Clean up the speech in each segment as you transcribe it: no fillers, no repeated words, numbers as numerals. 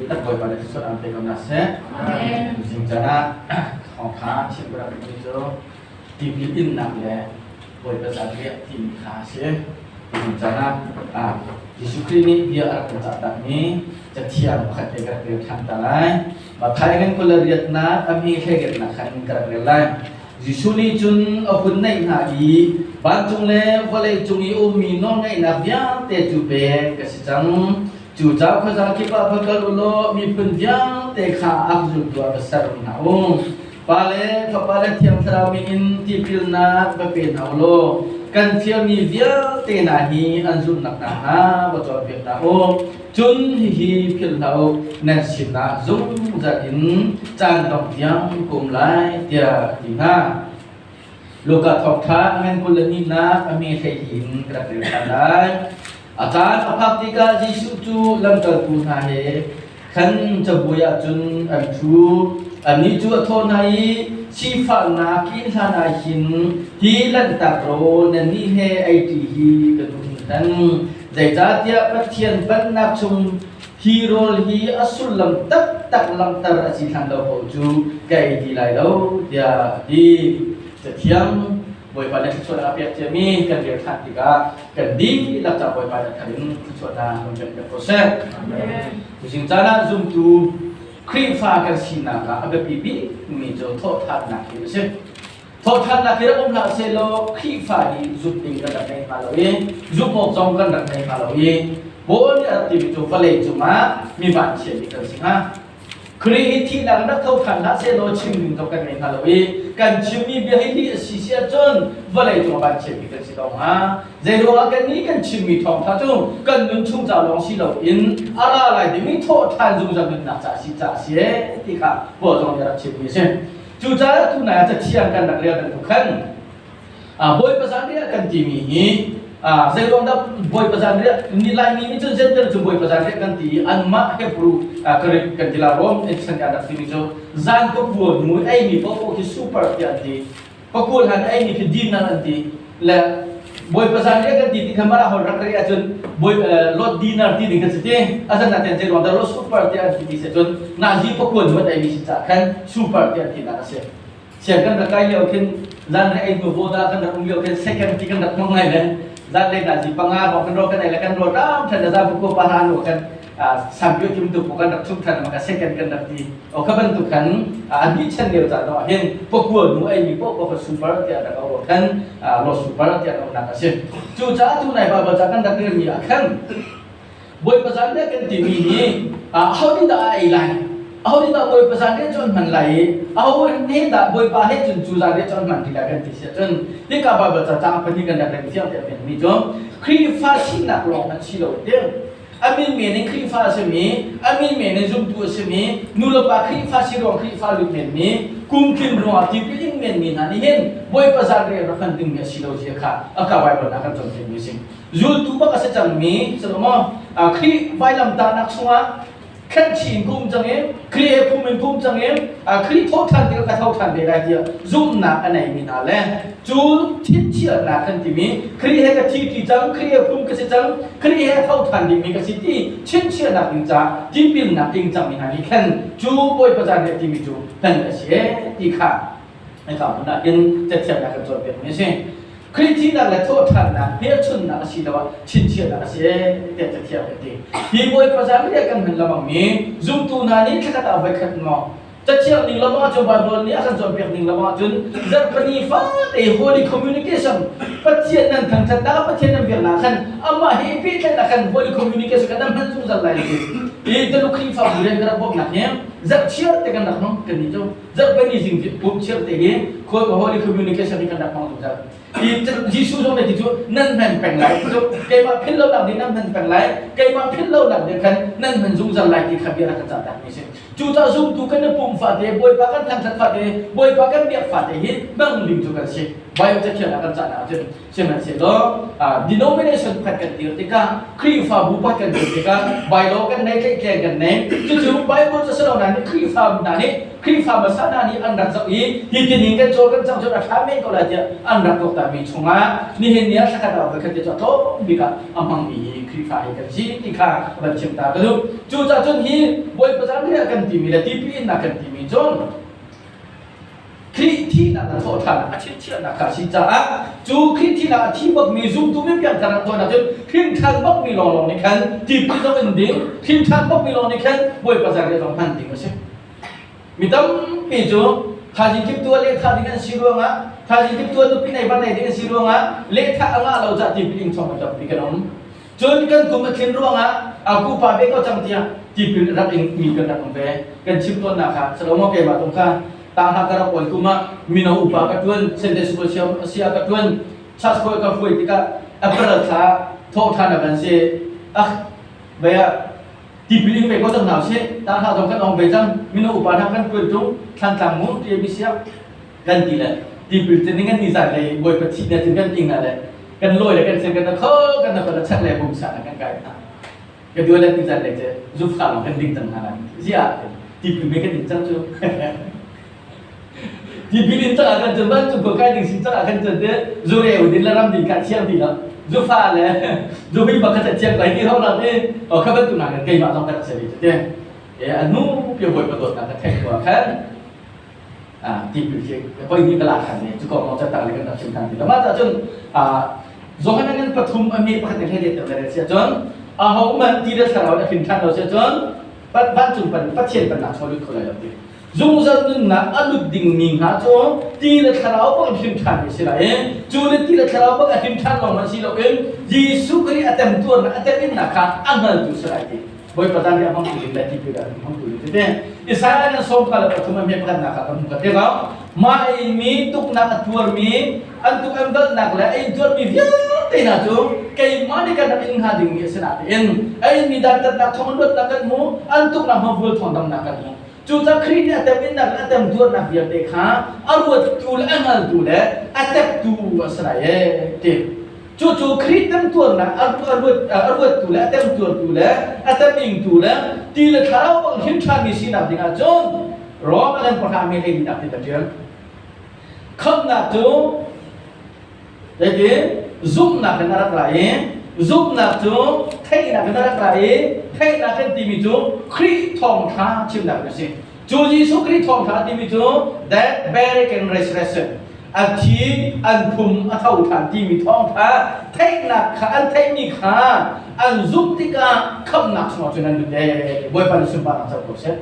Dihlak Bawipa nih thluachuah aan pe ko hna seh. Tuzing caan ah thawngtha chim ka rak duhmi cu tipil innak le Bawipa zanriah timi kha a si. Tuzing caan ah Jesuh Khrih nih bia a rak kan cahtakmi cathiang pakhat te ka rak rel ṭhan ta lai. Matthai ngan kul le riatnak a hme hleiriatnak khan ka rak rel lai. Jesuh nih cun a hun naih hna i vancung le vawlei cung i ummi nawlngeihnak vialte cu pek ka si cang. Cucaah khuaza kip ah va kal u law miphun vialte kha a zultu ah va ser hna u. Pa le Fapa le Thiang Thlarau min in tipilnak va pe hna u law kan fialmi vialte hna hi an zulhnak nakhnga va cawnpiak hna u. Cun hihi philh hlah u, nan sinah zungzal in caan dongh tiang ka um lai, tiah a ti hna. Luka thawngṭha ngan 22nak a hme hlei in ka rak rel ṭhan lai. A caan a phak tikah Jesuh cu lamkaltu hna he khan cabuai ah cun an ṭhu. Annih cu a thawh hna i, Sifahnak inn hlan ah hin hi Lanhtak rawl nannih he ei ṭi hi ka duh hringhran. Zeicahtiah Pathian pennak chung hi rawl hi a sullam taktak langhter a si hlan lo paoh cu ka ei ti lai lo, tiah a ti. Cathiang Bawipa nih thluachuahnak a pek ciami kan rel ṭhan tikah kan dihlak ca Bawipa nih thar in thluachuahnak kan pek piak ko seh. Tuzing caan ah zumtu Khrihfa kan sinak ah a biapi bikmi cu thawhṭhannak hi a si. Thawhṭhannak hi rak um hlah sehlaw Khrihfa hi zumh ding kan rak ngei hnga lo i zumh awk zong kan rak ngei hnga lo i Paul nih a rak timi cu vawlei cungah mi vanchia bik kan si hnga. Khrih hi thihnak in rak tho ṭhan hlah sehlaw chim ding zong kan ngei hnga lo i kan chimmi bia hi lih a si si ahcun vawlei cung ah vanchiat bik kan si ko hnga. Zeiruangah kannih kan chimmi thawngṭha cu kan nun chung ca lawng si loin a ra lai dingmi thawhṭhan zungzal nunnak ca a si caah a si ee ti kha Paul zong nih a rak chimmi a si. Cucaah tunai ah cathiang kan rak rel bantuk khan Bawipa zanriah kan timi hi zeiruang dah Bawipa zanriah ni Laimi nih cun Gentile cu Bawipa zanriah kan ti i anmah Hebrew Greek kan ti la Rom chan kan rak timi cu zan pakua hnu eimi paohpaoh khi super tiah an ti pakua hlan eimi khi dinner an ti le Bawipa zanriah kan ti ti kha mara hol rak ri ahcun Bawi Lord dinner ti ding kan si ti azan na ten zeiruang dah Lord super tiah an ti ti si cun nazi pakua hnu an eimi si caah khan super tiah an tinak a si. Sian kan rak kai lio khin zanlei ei hnu voda kan rak um lio khin second ti kan rak hmang ngai le zanlei nazi panga hrawng kan ro kan ei le kan ro ram than za bu ko pa nu kan sampio tim tu kan rak chung than maka second kan rak ti o kha bantuk khan an bi chan lio ca no hin pakua nu ei mi po ko super tiah rak ro khan lo super tiah ro nak a si cu ca tu nai bible ca kan rak rel mi ah khan Bawipa zanriah kan timi hi aho nih dah a ei lai? Aho nih dah Bawipa zanriah cu an hman lai i aho nih dah Bawipa he cun cu zanriah cu an hman ti lai kan ti si ahcun hika Baibal ca caang pahnih kan rak rel thiang tiah mi cu Khrihfa sinak lawng an si lo ti. A min men in Khrihfa a simi, a min men in zumtu a simi, nulepa Khrihfa si ruang Khrihfa lut menmi, kum tlin ruangah tipil in menmi hna nih hin Bawipa zanriah rak hman dingmi a si lo zia kha a ka Baibal ah kan cawnpiakmi a si. Zultu bak a si cangmi si lo maw? Khrih vailamtahnak chungah khenhchih in ka um cang i Khrih he phum in ka um cang i Khrih thawhṭhan tikah ka tho ṭhan ve lai tiah zumhnak a neimi hna le cu thinchiatnak kan timi Khrih he ka thi ṭi cang, Khrih he phum ka si cang, Khrih he a tho ṭhan dingmi ka si ti chinchiahnak ding caah tipilnak ding cangmi hna nih khan cu Bawipa zanriah timi cu hman a si ee ti kha hika hmun ah hin cathiangnak kan cawnpiakmi a si. Khrih thihnak le thawhṭhannak hmelchunhnak asiloah chinchiahnak a si tiah cathiang nih a ti. Hi Bawipa zanriah kan hman lengmangmi zumtu hna nih thlakhat ah voikhat maw cathiang ning lamah cun Bible nih a kan cawnpiak ning lamah cun zarhpini fate holy communication Pathian nan thangṭhatnak Pathian nan biaknak khan amah he i pehtlaihnak khan holy communication kan nan hman zungzal lai ti. Hi Tuluk Khrihfabu rian kan rak bawmhnak hi zarhchiar te kan rak hmang kan nih cu. Zarhpini zing pum chiar te hi holy communication hi kan rak hmang zungzal. Hi Jesuh zong nih ti cu nan hman peng lai ti cu keimah philh lo nak ding nan hman peng lai keimah philh lo nak ding khan nan hman zungzal lai ti kha bia rak kan cah tak mi si. Cucaah zumtu kan i pum fate Bawipa kan thangthat fate Bawipa kan biak fate hi hmang ding cu kan si. Bible cathiang ah kan cah ahcun sihmanhsehlaw denomination pakhat kan dir tikah Khrihfabu pakhat kan dir tikah bylaw kan nei tlaihtleng kan nei cucu Bible cu silo nain Khrihfa hna nih Khrihfa hmasa hna nih an rak zoh i hi tining kan cawl kan cang cun a ṭha men ko lai tiah an rak tuaktanmi chungah nihin ni ah thlakhat ah voikhat te cu a tlawm bik ah a hmangmi hi Khrihfa hi kan si ti kha van chim ta ka duh. Cucaah cun hi Bawipa zanriah kan timi le tipil innak kan timi cun Khrih thihnak le thawhṭhannak a chimchiahnak kha a si caah cu Khrih thihnak a thi bakmi zumtu mi piangthar an tuan ahcun hrimṭhan bakmi lawnglawng nih khan tipil zong in ding hrimṭhan bakmi lawng nih khan Bawipa zanriah zong hman ding a si. Mi tampi cu thaizing kip tu ah lehthah ding an si ruangah thaizing kip tu ah nupi nei va nei ding an si ruangah lehthah a ngah lo caah tipil ing chong tampi kan um. Cun kan kum a tlin ruangah a kupa ve ko cang tiah tipil rak ing mi kan rak um ve. Kan chim tawnnak kha Salomo keimah tung kha tangha ka rak awl kum ah mino upa ka ṭuan Sunday school sia ka ṭuan church hawi ka hruai tikah April thla thawhṭhan a van si ah baya tipil ing ve ko cang hna usih tangha zong kan ong ve cang mino upa hna kan ṭuan ṭung thlantlang mu ti mi sia kan ti le tipil cu ning an ni zan lei bawipa thih na cun kan ing na le kan lawi le kan sen kan kho kan na kan chak le pumsa na kan kai hna ka dual le ti zan lei cu zufka long kan ding cang hna la zia tipil me kan in cang cu tipil in cang ah kan cun van cung ko kai ding sin cang ah kan cun te zure udin le ram ding ka thiang ti lo zufa le zuhui bak kha thiang kai ti ho la te o kha bantu na kan keimah zong kan se te e anu pio bawipa dawtnak ka theih ko khan tipil khi voi hnih ka lak than ne cu kong catan le kan rak chim than ti lo mah cah cun Johan ngan pathum a mi pakhat ne hlei let le sia cun aho man ti le thlarau na hrin than lo sia cun vancung pan Pathian pannak chung lut kho lai lo ti zungzal nunnak a lut ding mi hna cu ti le thlarau bak hrim than mi si lai cu le ti le thlarau bak a hrim than lawng man si lo in Jesuh Khrih a temtuarnak a teminnak kha a hngaltu si lai ti Bawipa zan a hmang tu le ti pi a hmang tu te Israel an som kha le pathum an me pakhat nak ka hmu ka te lo mah ei mi tuknak a tuar mi an tuk an valnak le ei tuar mi vialte hna cu keimah nih kan rak in hnga ding mi a si na tiin ei mi dantatnak thong luatnak kan hmu an tuknak hmavul thong damnak kan hmu Cucaah Khrih nih a teminnak le a temtuarnak vialte kha a ruattu le a hngaltu le a teptu a si lai ee ti. Cucu Khrih temtuarnak a ruattu le a temtuartu le a temingtu le ti le thlarau bang him ṭhanmi sinak dingah cun Rom a kan pahra mi hlei nak ti ka ṭial. Khamhnak cu Zeitin? Zumhnak in a rak ra i zumhnak cu theihnak in a rak ra i theihnak kan timi cu Khrih thawngṭha chimnak a si. Cu Jesuh Khrih thawngṭha timi cu death, burial and resurrection a thi, an phum, a tho ṭhan timi thawngṭha theihnak kha an theihmi kha an zumh tikah khamhnak chungah cun an lut ee. Bawipa nih sunparnak co ko seh.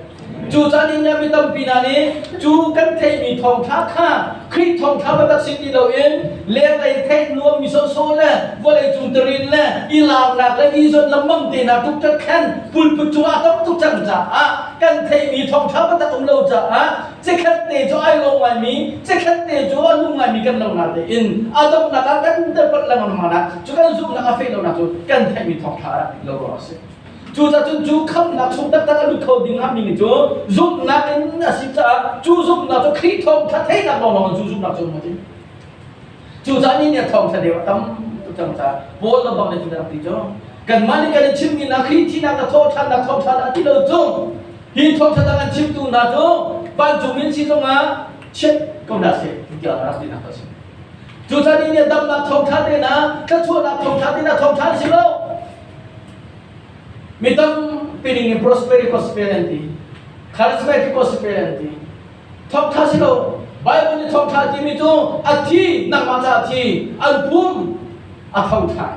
Cucaah nihin mi tampi hna nih cu kan theihmi thawngṭha kha Khrih thawngṭha biatak si ti loin lenglei theih nuammi sawhsawh le vawleicung tarin le i laarnak le i zawt lengmang te hna ṭukṭat khan pulput cungah tam tuk cang caah kan theihmi thawngṭha biatak um lo caah cikhat te cu ai lawm ngaimi cikhat te cu a nung ngaimi kan lo na tein a donghnak ah kan tepat lengmang nak cu kan zumhnak a feh lonak cu kan theihmi thawngṭha a rak dik lo ruangah a si. Cucaah cun cu khamhnak chung taktak a lut kho ding hnga mi cu zumhnak in a si caah cu zumhnak cu Khrih thawngṭha theihnak lawnglawng in cu zumhnak cu um a ti. Cucaah ni nih a thawngṭha deuh a tam tuk cang caah Paul le bang nih cun a rak ti cu kanmah nih kan i chimmi hna Khrih thihnak a thawhṭhannak thawngṭha dah ti lo cu hi thawngṭha dang an chimtu hna cu vancung in si zongah chiat ko hna seh tiah a rak tinak a si. Cucaah ni nih damnak thawngṭha te hna thluachuahnak thawngṭha te hna thawngṭha an si lo. Mi tampi ning in prosperity gospel an ti. Charismatic gospel an ti. Thawngtha si lo. Bible nih thawngtha timi cu a thi nangmah ca a thi an pum a tho ṭhan.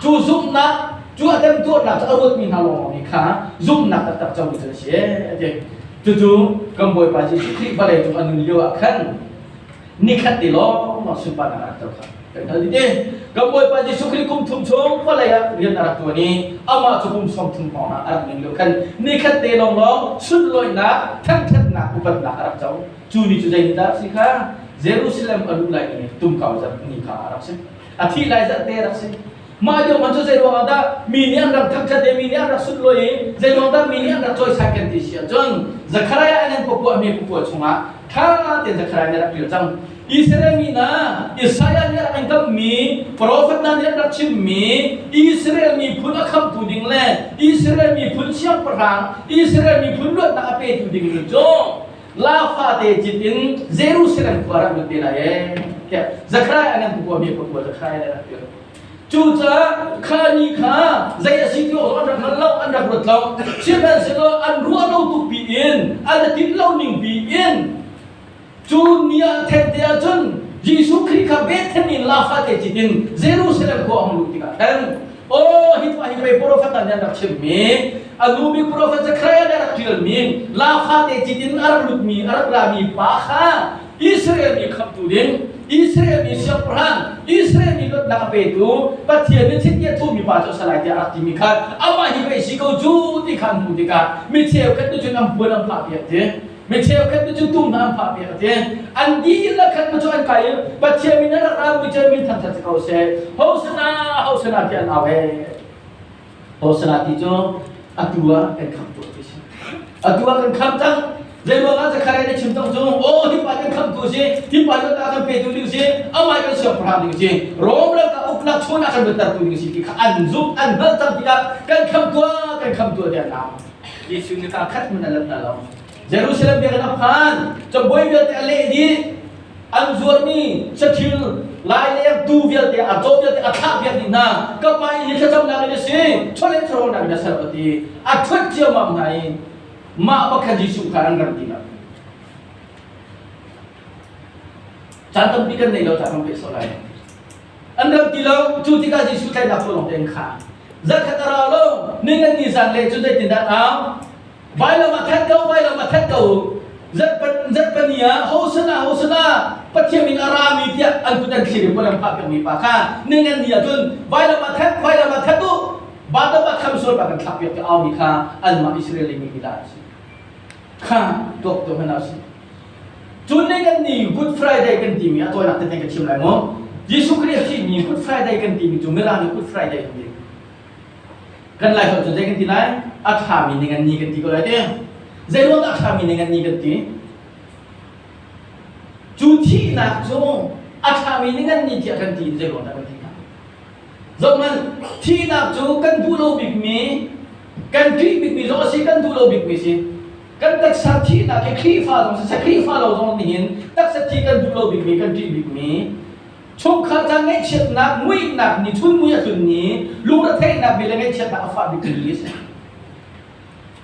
Cu zumhnak cu a temtuarnak cu a ruatmi hna lawng nih kha zumhnak taktak comi cu a si a ti. Cucu kan Bawipa Jesuh Khrih vawlei cung a nun lio ah khan nikhat te lawng sunparnak a rak co kha kan hngal dih te kan Bawipa Jesuh Khrih kum thum chung vawlei ah rian a rak tuan i amah cu kum 30 hrawng ah a rak ning lio khan nikhat te lawng lawng sunlawinak thangthatnak upatnak a rak co cu ni cu zei dah si kha Jerusalem a luh lai ni tumkau zarh ni kha a rak si a thih lai zarh te a rak si. Mah lio man cu zei ruangah dah mi nih an rak thangṭhat i mi nih an rak sunlawi i zei ruang dah mi nih an rak cawisan kan ti si ahcun Zekhariah an pakua mi pakua chungah ṭha tein Zekhariah nih a rak ṭial cang. Israel mi hna Isaiah nih a rak in kamhmi profet hna nih an rak chimmi Israel miphun a khamhtu ding le Israel miphun siangpahrang Israel miphun luatnak a petu ding mi cu La fate cit in Jerusalem khua rak lut te lai ee tiah Zekhariah an pakua mi pakua Zekhariah nih a rak ṭial. Cucaah kha ni kha zei a si ti awk an rak hngal lo, an rak ruat lo. Sihmanhsehlaw an ruah lo tuk pi in, an i timh lo ning pi in, cu ni ah thengte ahcun Jesuh Khrih kha Bethlehem in la fate cit in Jerusalem khua a hung luh tikah khan, aw hi pa hi pei profet hna nih an rak chimmi, a nu bik profet Zekhariah nih a rak ṭialmi, la fate cit in a rak lutmi, a rak rami pa kha Israel mi khamhtu ding, Israel mi siangpahrang, Israel mi luatnak a petu Pathian nih chiti a thuhmi pa cu a si lai tiah a rak timi kha amah hi pei si ko cu ti kha an hmuh tikah mi cheukhat nih cun an puan an phah piak ti mi cheukhat nih cun tum hna an phah piak ti an dihlak khat cu an kai i Pathian min a rak rami cu min thangṭhat si ko seh Hosana Hosana tiah an au he Hosana ti cu atu ah kan khamh tuah ti si. Atu ah kan khamh cang. Zeiruang ah Zekhariah nih chim cang cu, aw hi pa kan khamhtu si, hi pa luatnak kan petu ding si, amah kan siangpahrang ding si, Rom ram ka uknak chungah kan luattertu ding si ti kha an zumh, an hngalh cang tikah kan khamh tuah, kan khamh tuah tiah an au. Jesuh nih kaa khat hmanh a lat hna lo. Jerusalem biakinn a phan, cabuai vialte a leh dih, an zuarmi sathil laileng tuu vialte a caw vialte a thlah piak dih hna ka pa inn hi thlacamnak in a si chawleh chawhrawlnak in a ser a ti a ṭhuat ciammam hna i mah bak kha Jesuh kha an ram ti lo caan tampi kan nei lo caan kan peh sawh lai an ram ti lo cu tikah Jesuh tlaihnak cu lawng tein kha zarkhat a ra lo ningan ni zan le cu zeitindah au Vailam a that ko, vailam a that ko. Zarhpani ah Hosana, Hosana, Pathian min a rami tiah an kut an thlir i puan an phah piakmi pa kha ningan ni ahcun vailam a that, vailam a that u, vailam a kham sual pa kan thlak piak ti aumi kha anmah Israel mi lila an si. Kha tuak tu hmanh a si. Cun ningan ni Good Friday kan timi a tawinak tete ka chim lai mu. Jesuh Khrih a thihmi Good Friday kan timi cu Mirang nih Good Friday an ti. Kan Laiholh cu zei kan ti lai? A ṭhami ning an ni kan ti ko lai ti. Zei ruang dah a ṭhami ning an ni kan ti? Cu thihnak cu a ṭhami ning an ni tiah kan ti in zei ruang dah kan ti hnga? Zohhmanh, thihnak cu kan duh lo bikmi, kan ṭih bikmi zong a si, kan duh lo bikmi si. Kan taksa thihnak hi Khrihfa zong siseh, Khrihfa lo zong nihin taksa thi kan duh lo bikmi, kan ṭih bikmi, Chungkhar ca ngaihchiatnak, muihnak ni, chun mui a tlun ni, lungretheihnak ni le ngaihchiatnak a fah bik ni a si.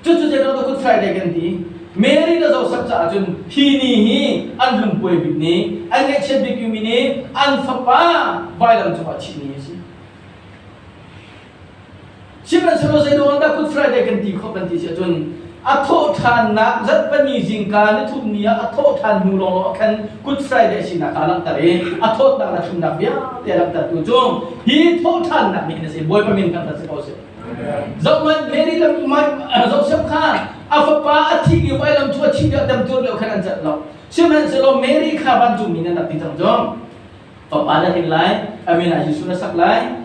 Cucu zeiruang Good Friday kan ti. Mary le Joseph caah cun hi ni hi an lungkuai bik ni, an ngaihchiat bik mi ni, an fapa vailam cungah thih ni a si. Sihmanhsehlaw zeiruang dah Good Friday kan ti khawh kan ti si ahcun a thawhṭhannak zarhpini zingka nithum ni ah a thawhṭhan hnu lawnglawng ah khan Good Friday sinak kha a langhter i a thawtnak le thumnak vialte a langhtertu cu hi thawhṭhannak nih hin a si. Bawipa min kan si ko seh. Zohhmanh Mary le Joseph kha a fapa a thih lio vailam cu a thih lio a temtuar lio khan an celh lo. Sihmanhsehlaw Mary kha vancungmi nih an rak ti cang cu. Fapa na hrin lai, a min ah Jesuh na sak lai,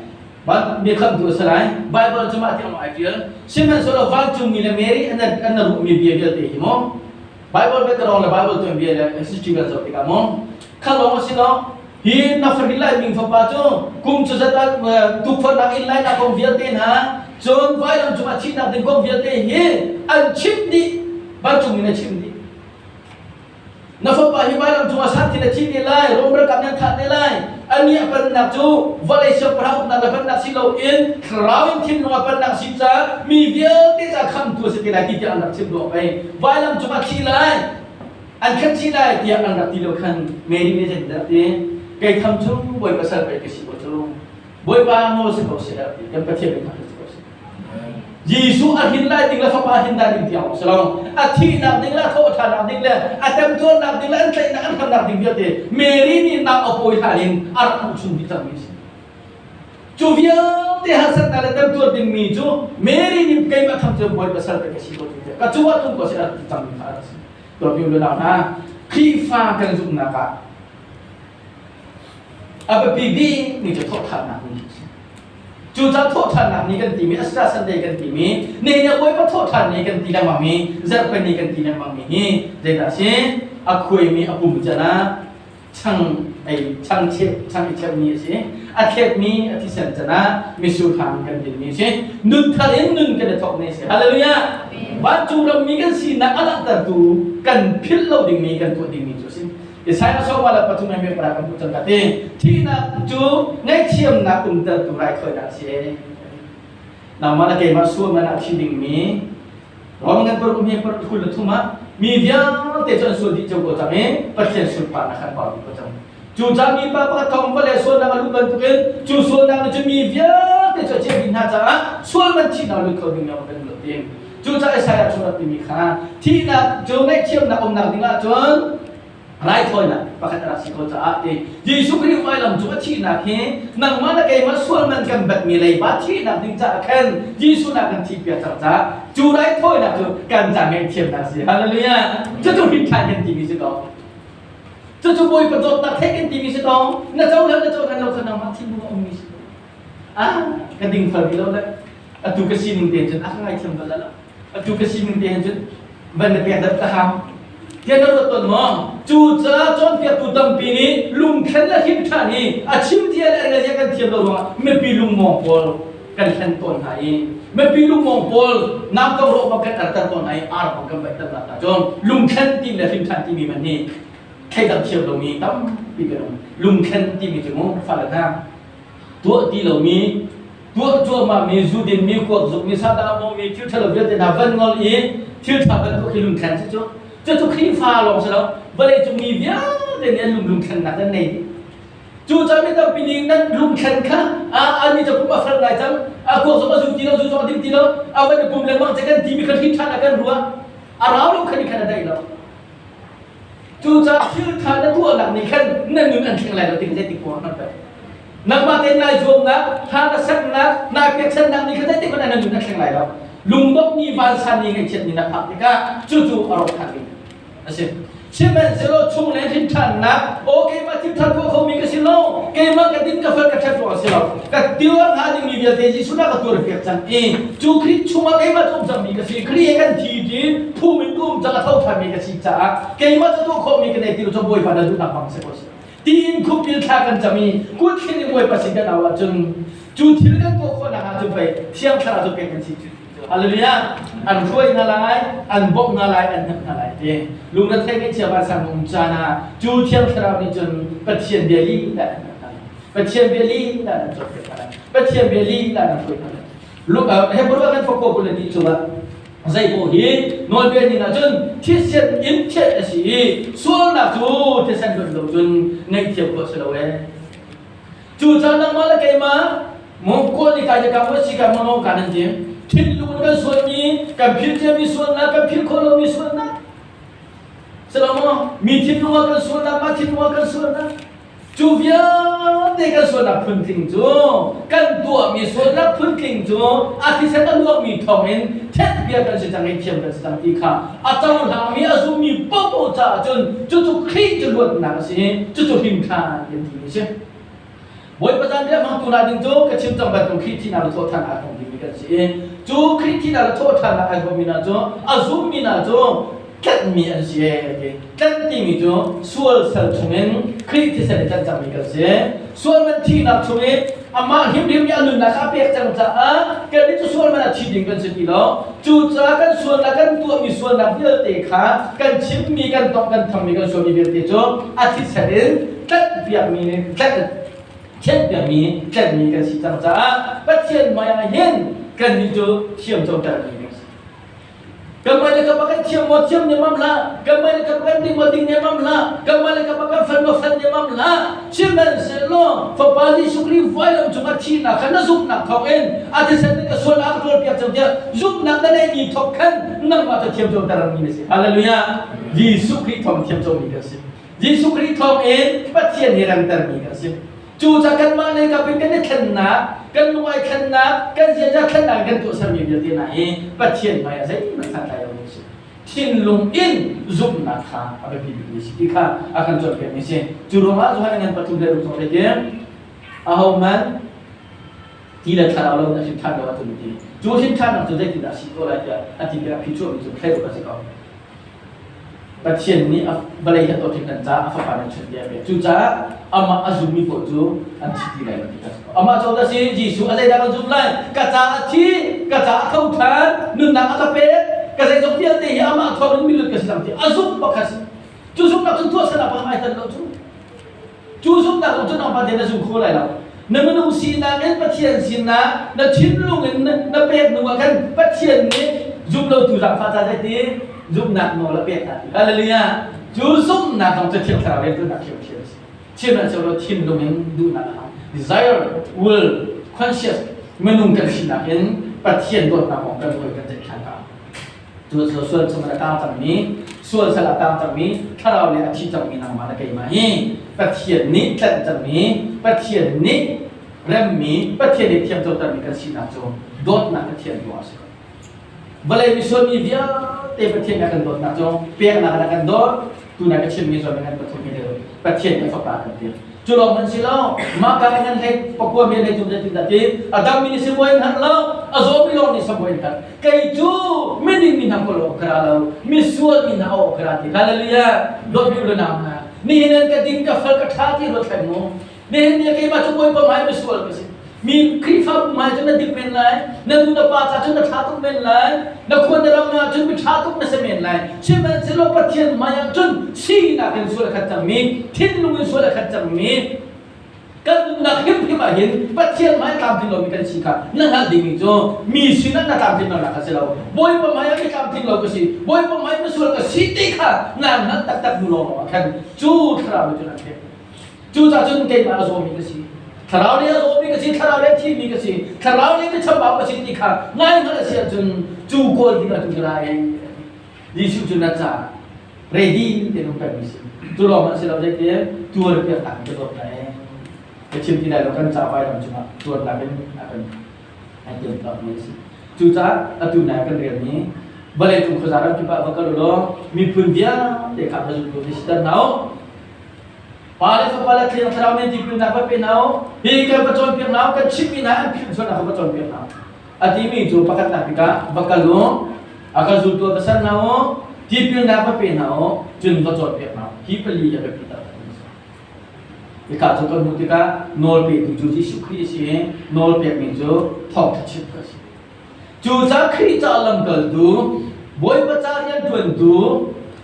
biakhamtu a si lai. Baibal cu mah tiang ai ṭial. Sihmanhsehlaw vancungmi le Mary an an ruhmi bia vialte hi maw Baibal biakarong le Baibal tuanbia le history kan zoh tikah maw kha lawng a si lo. Hi na fahrin lai ming fapa cu kum cu zat ah tukforhnak in lainak kong vialte hna cun vailam cungah thihnak ding kong vialte hi an chimh dih vancung in a chimh dih. Na fapa hi vailam cungah santhi na thi te lai, Rom ralkap nih an thah te lai. Anih a pannak cu vawlei siangpahrang uknak le pannak si loin thlarau in thinlung a pannak si caah mi vialte ca khamtu a si te lai ti tiah an rak chim duak pei. Vailam cungah thi lai, an khat thi lai tiah an rak ti lo khan Mary nih zeitindah a ti? Kei tham cu Bawipa sal pei ka si ko cu. Bawipa nawl si ko seh ti. Kan Pathian min kha si ko seh. Jesuh a hin lai ding le fapa hin lai ding tiang si lo. A thihnak ding le a thawhṭhannak ding le a temtuarnak ding le an tlaihnak an hramnak ding vialte Mary nih nak a pawi hlan in a rak hmuh chung dih cangmi a si. Cu vialte harsatnak le temtuar dingmi cu Mary nih keimah tham cu Bawipa sal ka si ko cu ka cungah tlung ko seh a rak ti cangmi kha a rak si. Tuah le nau hna Khrihfa kan zumhnak ah a biapi bikmi cu thawhṭhannak ni a si. Cucaah thawhṭhannak ni kan timi, Easter Sunday kan timi, ni ne Bawipa thawhṭhan ni kan ti lengmang mi, zarhpi ni kan ti lengmang mi hi zeidah a si? A khuaimi a pum can ah chang ei chang cheh chang i cheuhmi a si. A thletmi a thisen can ah mitsur hang kan dinmi a si. Nun thar in nun kan i thawk ni a si. Hallelujah! Vancung rammi kan sinak a langhtertu kan philh lo dingmi kan tuah dingmi cu a si. Isaiah sawma le pathum he para kan hmuh cang ka ti. Thihnak cu ngaihthiamnak umtertu raithawinak a si. Nangmah le keimah sual man ah thi dingmi Rom ngan paruk mi paruk 23 ah mi vialte cu an sual dih cio ko cang i Pathian sunparnak khan pau dih ko cang. Cu caan mi pa pakhat thawng vale sualnak a luh bantukin cu sualnak nih cun mi vialte cu a ciah dih hna caah sual man thihnak lut kho ding lawng kan lut ding. Cucaah Isaiah chung rak timi kha thihnak cu ngaihthiamnak umnak ding ahcun raithawinak pakhat a rak si ko caah ti Jesuh Khrih vailam cung a thihnak hi nangmah le keimah sual man kan batmi leiba thihnak ding caah khan Jesuh nak kan thihpiak cang caah cu raithawinak cu kan ca ngaihthiamnak si. Hallelujah. Cucu hrin ṭhan kan timi si ko. Cucu Bawipa dawtnak theih kan timi si ko. Na cohlan na cohlan lo kha nangmah thinlung a ummi si ko. Ah, ka dingfal ti lo le atu ka sining te cun a ka ngaithiam bal lo. Atu ka sining te cun van na pek dat ka hau. Tiah na ruat tawn maw? Cu ca cawnpiaktu tampi nih lungthlen le hrim ṭhan hi a chim zia le a zia kan thiam lo ruangah mipi lungmawng pawl kan hlen tawn hna i mipi lungmawng pawl nam ko rawh bang kan arter tawn hna i ar bang kan vaihter hna cun lungthlen timi le hrim ṭhan timi man hi thleidang thiam lomi tampi kan um. Lungthlen timi cu mu fale hna tuah ti lomi tuah cuahmahmi zu dinmi kuak zukmi sadah mawmi thil ṭhalo vialte hna van ngol i thil ṭha bantuk hi lungthlen si cu cucu Khrihfa lawng si lo vawleicung mi vialte nih an lung lungthlennak an nei dih. Cu caan mi tampi nih nan lungthlen kha a ani cu pum a fal lai cang a kuak zong a zu ti lo zu zong a ding ti lo a van i pum lengmang cu kan timi kha hrin ṭhan ah kan ruah a rau lo khan i khan a daih lo. Cucaah thil ṭha na tuahnak nih khan na nun an thleng lai lo ti zeitik maw hngalh peng. Nangmah tein nai zuamnak, thla na saknak, naa pekchanhnak nih khan zeitik hmanh ah na nun a thleng lai lo. Lungdongh ni vansan ni ngaihchiat ni na phak tikah cucu a rawk ṭhan ding a si. Sihmanhsehlaw chunglei hrin ṭhannak, aw keimah thil ṭha tuah khomi ka si lo, keimah ka din ka fel ka ṭhat ruang a si lo. Ka tuar hnga dingmi vialte Jesuh na ka tuar piak cang i cu Khrih chungah keimah cu um cangmi ka si. Khrih he kan thi ti phum in ka um cang a tho ṭhanmi ka si caah keimah cu tuah khawhmi ka nei ti lo cu Bawipa na duhnak bang si ko seh. Tiin khupil thla kan cam i kut thling in Bawipa sin kan au ahcun cu thil kan tuah khawhnak ahcun pei Thiang Thlarau cu pek kan si cu. Hallelujah. An hruai hna lai, an bawmh hna lai, an hnemh hna lai ti. Lungrethei ngaihchia vansang um caan ah cu Thiang Thlarau nih cun Pathian bia lila an hnemh hna lai. Pathian bia lila an cawnpiak hna lai. Pathian bia lila an hruai hna lai. Hebrew ah kan fako kul le ti cungah zei paoh hi nawlbia ning ahcun thisen in thianh a si i sualnak cu thisen luan lo cun ngaihthiam khawh a si lo ee. Cucaah nangmah le keimah mawngkaw nih kai ka mo si ka mo ka nan ti. Thinlung in kan sualmi, kan philh ciami sualnak, kan philh khawh lomi sualnak. Silo mi thinlung ah kan sualnak, mah thinlung ah kan sualnak. Cu vialte kan sualnak phuntling cu kan tuahmi sualnak phuntling cu a thisen a luangmi thawngin thenhpiak kan si cang i thiam kan si cang ti kha a cohlangmi a zummi paohpaoh caah cun cucu Khrih cu luatnak a si i cucu hrimhran kan timi a si. Bawipa zanriah hmangtu hna ding cu ka chim cang bantuk Khrih thihnak le thawhṭhan ai hrawm dingmi kan si i cu Khrih thihnak le thawhṭhannak ai hrawmmi hna cu a zummi hna cu tlanhmi an si ee ti. Tlanh timi cu sual sal chungin Khrih thisen in tlanh cangmi kan si. Sual man thihnak chungin amah hrimhrim nih a nunnak kha a pek cang caah kannih cu sual man ah thi ding kan si ti lo. Cucaah kan sualnak kan tuahmi sualnak vialte kha kan chimmi kan tongh kan thammi kan sualmi vialte cu a thisen in tlanhpiakmi tlanh thianhpiakmi tlanhmi kan si cang caah Pathian hmai ah hin kannih cu thiam cotermi kan si. Kanmah le kanmah kan thiam maw thiam nemmam hlah. Kanmah le kanmah kan ding maw ding nemmam hlah. Kanmah le kanmah kan fel maw fel nemmam hlah. Sihmanhsehlaw Fapa Jesuh Khrih vailam cungah thihnak kha na zumhnak thawngin a thisen in ka sual a ka ṭawlpiak cang tiah zumhnak na neihmi thawk khan nangmah cu thiam cotermi na si. Hallelujah. Jesuh Khrih thawng thiam comi kan si. Jesuh Khrih thawngin Pathian hi remtermi kan si. Cucaah kanmah lei kap in kan i thlennak, kan lung ai thlennak, kan ziaza thlennak kan tuahsermi vialte hna hi Pathian hmai ah zeihmanh santlai lomi a si. Thinlung in zumhnak kha a biapi bikmi a si ti kha a kan cawnpiakmi a si. Cu ruangah Johan ngan pathum le ruk thawk le ti ahohmanh. Ti le thlarau lo in a hrin ṭhan lo ahcun a ti. Cu hrin ṭhannak cu zeitindah a si ko lai tiah a ti tikah phichuahmi cu thlei awk a si ko. Pathian nih a vawlei hi a dawt hringhran caah a fapa nih a chawnh tiah a pek. Cucaah amah a zummi paoh cu an thi ti lai lo ti kha a si ko. Amah cu a si Jesuh a zeidah kan zumh lai? Ka caah a thi, ka caah a tho ṭhan, nunnak a ka pek, ka zeizong vialte hi amah thawng in milut ka si cang ti a zumh bak kha a si. Cu zumhnak cun tuahsernak pakhat ai tel lo cu. Cu zumhnak zong cu nangmah tein na zum kho lai lo. Na minung sinak in Pathian sinah na thinlung in na pek hnu ah khan Pathian nih zumlotu zaangfah ca zeiti zumhnak nawl a pek hna ti. Hallelujah. Cu zumhnak zong cu Thiang Thlarau riantuannak ṭhiamṭhiam a si. Sihmanhsehlaw thinlung in duhnak a hau. Desire, will, conscious minung kan sinak in Pathian dawtnak kong kan hawi kan ceih ṭhan ka. Cu sual chung a tang cangmi, sual sal a tang cangmi, thlarau le a thi cangmi nangmah le keimah hi Pathian nih tlanh cangmi, Pathian nih remmi, Pathian nih thiamcotermi kan sinak cu dawtnak Pathian ruang a si ko. Vawlei misual mi vialte Pathian nih a kan dawtnak cu peknak in a kan dawt, tuna ka chimmi zawn kan pathum hi Pathian nih a fapa kan pek. Cu lawng hmanh si lo, mah ka in an hlei pakua mi an hlei tum zeitin dah ti a dam mi nih sibawi an hngalh lo, a zaw mi lawng nih sibawi an hngalh. Kei cu miding mi hna kawl awk ka ra lo, misual mi hna awk ka ra ti. Hallelujah! Dawt mi u le nau hna, nihin an ka ding ka fel ka ṭha ti ruat hlei mu. Nihin ni keimah cu Bawipa hmai misual ka si. Mi Khrihfabu hmai cun na dik men lai, na nu na pa ca cun na ṭha tuk men lai, na khua na ram ah cun mi ṭha tuk na si men lai. Sihmanhsehlaw Pathian hmai ah cun sinak in sual a khat cangmi, thinlung in sual a khat cangmi, kan nunnak hrimhrim ah hin Pathian hmai tlamtling lomi kan si kha na hngalh dingmi cu mi sinah na tlamtling lonak kha si lo. Bawipa hmai ah mi tlamtling lo ka si, Bawipa hmai misual ka si ti kha naa hngalh taktak hnu lawnglawng ah khan cu thlarau nih cun an pek. Cucaah cun keimah a zawmi ka si. Thlarau lei a zawmi ka si, thlarau lei a thimi ka si, thlarau lei michambau ka si ti kha ngai hngalh a si ahcun cu kawl ding ah cun ka ra ei. Jesuh cu na ca ready te nung pengmi si. Cu lawng hmanh si lo zeitin tuar piak tak ka dawt na ee. Ka chim ti lai lo kan ca vailam cungah tuarnak in a kan ai tiam tak mi a si. Cucaah atu nai kan rian hi vawlei cung khuaza ram kip ah va kal u law miphun vialte kha va zultu si ter hna u. Pa le fapa le Thiang Thlarau nih tipilnak va pe hna u. Hi kan va cawnpiak hna u, kan chimhmi hna an philh sual va cawnpiak hna. A timi cu pakhatnak bik ah va kal u, a ka zultu va ser hna u, tipilnak va pe hna u, cun va cawnpiak hna u. Hi pali a biapi taktak mi a si. Hika cu kan hmuh tikah nawl petu cu Jesuh Khrih a si i nawl pekmi cu thawngṭha chimh kha a si. Cucaah Khrih ca lamkaltu, Bawipa ca rianṭuantu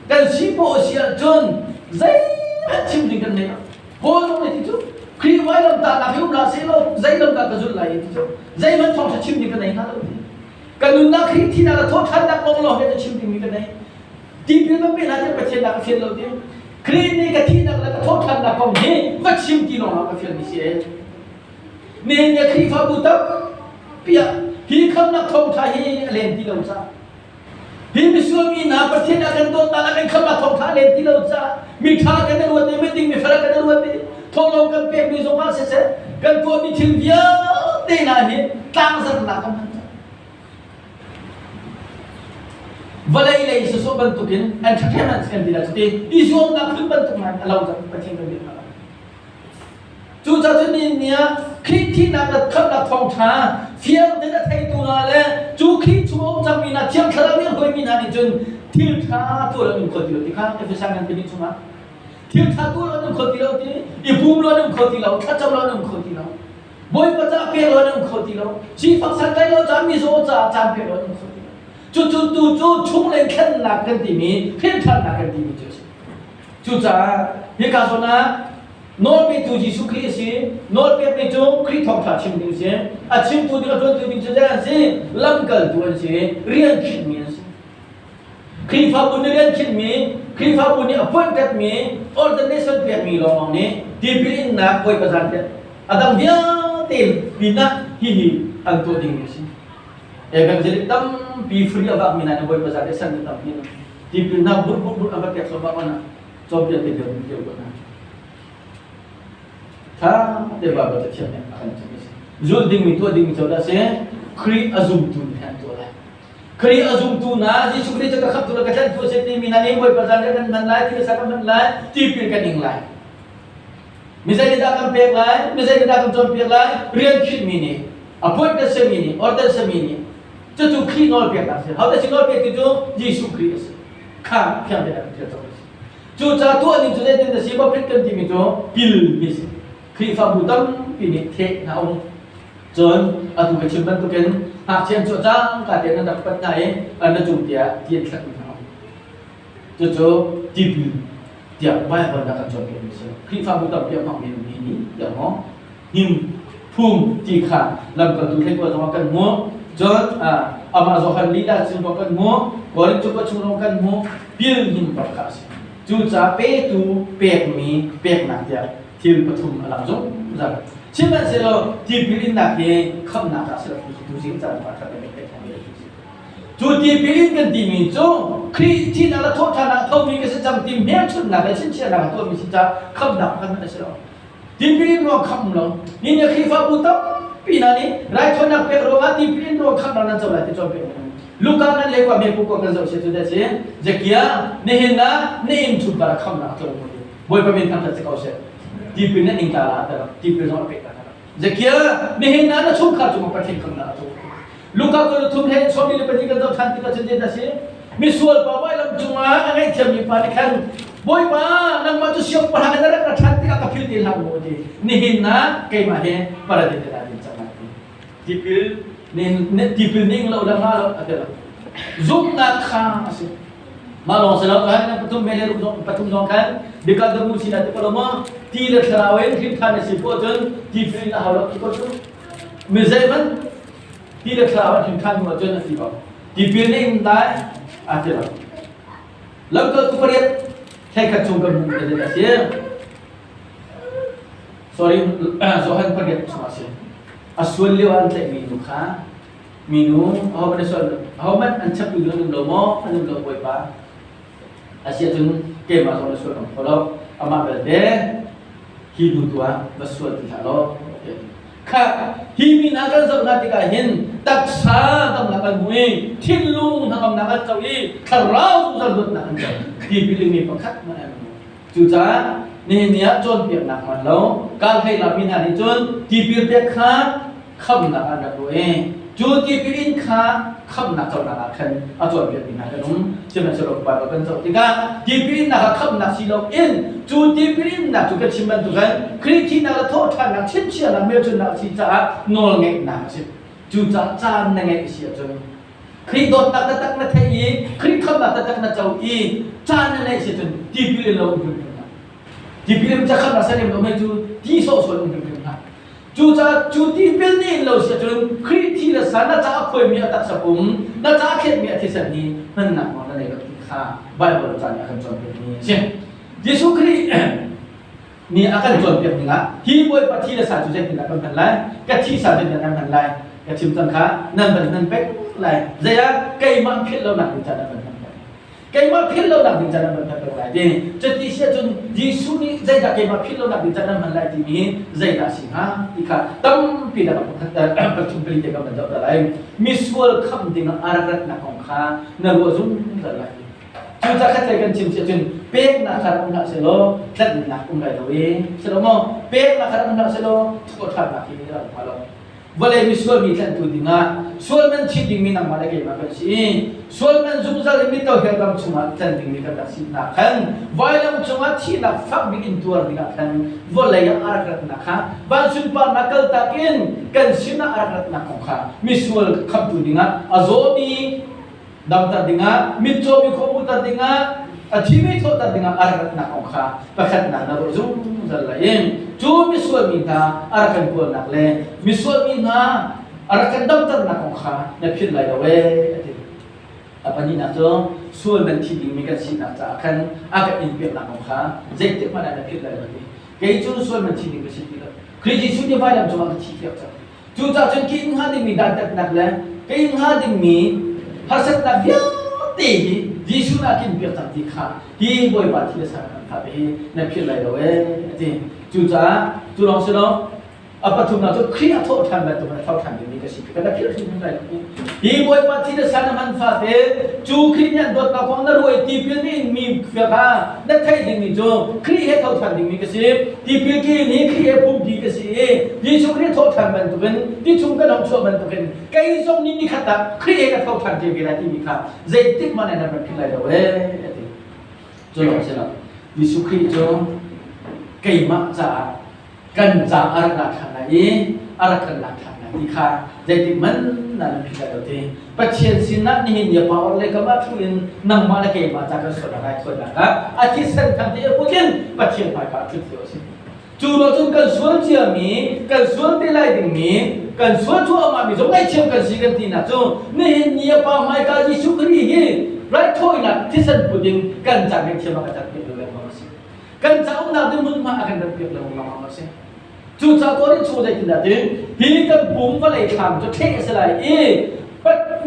kan si poah si ahcun zeihmanh chim ding kan nei lo. Paul zong nih ti cu Khrih vailamtahnak hi um hlah sehlaw zei lam dah ka zulh lai ti cu zeihmanh thawngṭha chim ding ka nei hnga lo ti. Ka nunnak Khrih thinak le thawhṭhannak kong lawng he chim dingmi ka nei. Tipil va pe hna tiah Pathian dah ka fial lo ti. Khrih nih ka thihnak le ka thawhṭhannak kong hi va chim ti lawng ah ka fialmi si ee. Nihin ni Khrihfabu tampi ah hi khamnak thawngṭha hi a len ti lo caah hi misual mi hna Pathian a kan dawtnak a kan khamnak thawngṭha a len ti lo caah mi ṭha kan i ruat i miding mifel kan i ruat i thawhlawm kan pekmi zongah siseh kan tuahmi thil vialte hna hi tlangzarhnak kan hman cang. Vawlei lei sawsawh bantukin an ṭhaṭhem an kan ti la cuti i zuamnak phun bantuk hna a lo cang Pathian kan biak hna lo. Cucaah cun nihin ni ah Khrih thihnak le khamhnak thawngṭha fiang tein a theitu hna le cu Khrih chung a um cangmi hna Thiang Thlarau nih a hruaimi hna nih cun thil ṭha tuah lo an um kho ti lo ti kha Efesa ngan pahnih chungah thil ṭha tuah lo an um kho ti lo ti i pum lo an um kho ti lo thlacam lo an um kho ti lo Bawipa ca pek lo an um kho ti lo sifak santlai lo ca mizaw caah caan pek lo an um kho ti lo cucu tu cu chunglei thlennak kan timi hrinṭhannak kan timi cu a si Cucaah hika zawn ah nawlpetu Jesuh Khrih a si. Nawlpekmi cu Khrih thawngṭha chim ding a si. A chimtu ding a ṭuantu ding cu zei an si? Lamkaltu an si. Rian khinhmi an si. Khrihfabu nih rian khinhmi, Khrihfabu nih appointedmi, ordination pekmi lawnglawng nih tipil innak Bawipa zanriat a dang vialte pinah hihi an tuah dingmi a si. Evangelic tampi free a vakmi hna nih Bawipa zanriat san tampi an Tipil hna burh burh burh an va pek sawm ah mana cawnpiak te deuh deuh ko hna. Tha te Bible cathiang nih a kan chimh a si. Zulh dingmi tuah dingmi co dah si Khrih a zumtu nih an tuah lai. Khrih a zumtu hna Jesuh Khrih cu ka khamhtu le ka tlanhtu a si timi hna nih Bawipa zan kan hman lai, thil sa kan hman lai, tipil kan ing lai. Mi zei nih dah kan pek lai? Mi zei nih dah kan cawnpiak lai? Rian khinhmi nih. Appoint na simi nih, order simi nih, cucu Khrih nawlpeknak a si. Hodah si nawlpek tu cu Jesuh Khrih a si. Kha thiang tein a kan ṭial cang a si. Cucaah tuah ning cu zeitin a si baptist kan timi cu pil mi si. Khrihfabu tampi nih theh hna um. Cun atu ka chim bantukin ngakchia an chuah cangka tein an rak pat hna i an ra cung tiah ti an thlakmi hna um. Cucu tipil tiah Baibal dah kan cawnpiakmi a si. Khrihfabu tampi a hmangmi an mi nih tiah maw hnim phum ti kha lamkaltu thleikua zongah kan hmuh. Cun amah Johan lila chung zong kan hmuh. Korin cu chung zong kan hmuh. Pil hnim bak kha a si. Cucaah petu pekmi peknak tiah thil pathum a lang zungzal. Sihmanhsehlaw tipil innak hi khamhnak ah si lo tu zing caan pa ṭhat le Cu tipil in kan timi cu Khrih thihnak le thawhṭhannak a thomi ka si cang ti hmelchunhnak le chinchiahnak a tuahmi si caah khamhnak pakhat hmanh a si lo. Tipil in ruang khamh um lo. Nihin ni Khrihfabu tampi hna nih raithawinak pek ruangah tipil in ruang khamhnak nan co lai ti cawnpiak an Luka nan le kwa mepu kwa kan zoh si cu da si. Zakia nihin ah na inn chungkhar khamhnak a tlung mu ti. Bawipa min thangṭhat si ko seh. Tipil nan ing ta la ta tipil zong a pek ta. Zakia nihin ah na chungkhar cungah Pathian khamhnak a tlung. Luka kul thum he sawmi le pahnih kan zoh ṭhan tikah cun zeidah a si? Misual pa vailam cungah a ngaihthiammi pa nih khan Bawipa nangmah cu siangpahrang in na rak ra ṭhan tikah ka philh ti hlah mu ti nihin ah keimah he paradis te dah din cang lai ti tipil tipil ning lo le nga lo a ti lo zumhnak kha a si mah lawng si lo kan pathum me le pathum zong khan bikal damu si na ti ko lo maw ti le thlarau in hrin ṭhan a si poh cun tipil in a hau lo ti ko cu mi zeihmanh Ti le thlarau an hrin ṭhan hnu ahcun a ti ko. Tipil na in lai a ti lo. Lamkaltu pariat thleikhat chung kan hmuh te a si. Sorry, Johan pariat chung a si. A sual lio an tlaihmi nu kha minu ahohmanh a sual ahohmanh an chaptu ding an um lo maw an um lo bawipa a si ahcun keimah zong na sual kan phaw lo amah belte hi hnu tu ah va sual ti hlah law kha hi mi hna kan zoh hna tikah hin taksa damnak an hmu i thinlung hnangamnak an co i thlarau zungzal luatnak an co tipil mi pakhat hmanh an hmu cucaah nihin ni ah cawnpiaknak hman lo kal hlei la mi hna nih cun tipil pek kha khamhnak an rak ruah i cu tipil in kha khamhnak conak ah khan a cawnpiakmi hna kan um. Sihmanhsehlaw Baibal kan zoh tikah tipil innak ah khamhnak si loin cu tipil innak cu ka chim bantukin Khrih thihnak le thawhṭhannak chinchiahnak hmelchunhnak a si caah nawlngeihnak a si. Cucaah caan na ngeih si ahcun Khrih dawtnak taktak na theih i Khrih khamhnak taktak na co i caan na neih si ahcun tipil in lo um hrimhrim hlah. Tipil in ca khamhnak serem lo mei cu ti sawhsawh in um hrimhrim hlah. Cucaah cu tipil nih in lo si ahcun Khrih thi le sa na caah khuaimi a taksa pum, na caah thletmi a thisen hi hmannak nawl na nei lo ti kha Baibal ca nih a kan cawnpiakmi a si. Jesuh Khrih nih a kan cawnpiak ning ah hi Bawipa thi le sa cu zeitindah kan hman lai? Ka thi sa zeitindah kan hman lai? Ka chim cang kha nan van hman peng lai. Zei ah keimah philh lonak ding ca nan van hman peng. Keimah philh lonak ding can an van pek lai ti. Cuti si ahcun Jesuh nih zeidah keimah philh lonak ding can an hman lai timi hi zeidah a si hnga ti kha tampi dah pakhat pathum pali te kan van zoh ta lai. Misual khamh ding ah a rak ratnak kong kha na ruah zungzal lai. Cucaah khatlei kan chim si ahcun peknak kha rak um hlah sehlaw tlanhnak um lai lo i si lo maw? Peknak kha rak um hlah sehlaw thawhṭhannak hi a rak um hnga lo. Vawlei misual mi tlanhtu dingah sual man chit dingmi nangmah le keimah kan si. Sual man zungzal in mitohel ram chungah tlan dingmi kan rak si hna khan vailam cungah thihnak fak bik in tuar dingah khan vawlei ah a rak ratnak kha van sunparnak kaltak in kan sinah a rak ratnak kong kha misual khamtu dingah a zawmi damter dingah mitcaw mi khuamuter dingah a thimi thawhter dingah a rak ratnak kong kha pakhatnak na ruah zungzal lai in cu misual mi hna a rak kan kawlnak le misual mi hna a rak kan damternak kong kha na philh lai lo ee a ti. A pahnihnak cu sual man thi dingmi kan sinak caah khan a kan inpiaknak kong kha zeitik hmanh ah na philh lai lo ti. Kei cu sual man thi ding ka si ti lo. Khrih Jesuh nih vailam cungah ka thi piak cang. Cucaah cun ka in hnga dingmi dantatnak le ka in hnga dingmi harsatnak vialte hi Jesuh nih a kinpiak cang ti kha hi Bawipa thi le sang kan fah hi na philh lai lo ee a ti. Cucaah cu lawng si lo. A pathumnak cu Khrih a thawh ṭhan bantuk in a tho ṭhan dingmi ka si ti kan philh hrimhrim lai lo. Hi Bawipa thi le san a hman fate cu Khrih nih an dawtnak kong na ruai tipil nih in mi kha na theih dingmi cu Khrih he tho ṭhan dingmi ka si. Tipil ki nih Khrih he phumpi ka si i Jesuh Khrih thawh ṭhan bantukin ti chung kan hong chuah bantukin kei zong nih nikhat ah Khrih he ka tho ṭhan te ve lai timi kha zeitik hmanh ah nan rak philh lai lo ee a ti. Cu lawng si lo. Jesuh Khrih cu keimah caah kan ca a rak lak ṭhan lai i a rak kan lak ṭhan lai ti kha zeitik hmanh na nan philh lai lo ti. Pathian sinah nihin ni pa or le kamah thu in nangmah le keimah ca kan sualnak ai thawinak ah a thisen thang te put in Pathian hmaika ah ṭhut lio a si. Cu lo cun kan sual ciami, kan sual te lai dingmi, kan sual cuahmah mi zong ngaihthiam kan si kan tinak cu nihin ni a pa hmaika Jesuh Khrih hi raithawinak thisen put in kan ca ngaihthiam a kan cat piak lo lengmang a si. Kan cauknak ding hmunhma a kan rat piak lengmang a si. Cucaah Korin chung zeitindah tin hi kan pum vawlei thlam cu ṭheh a si lai i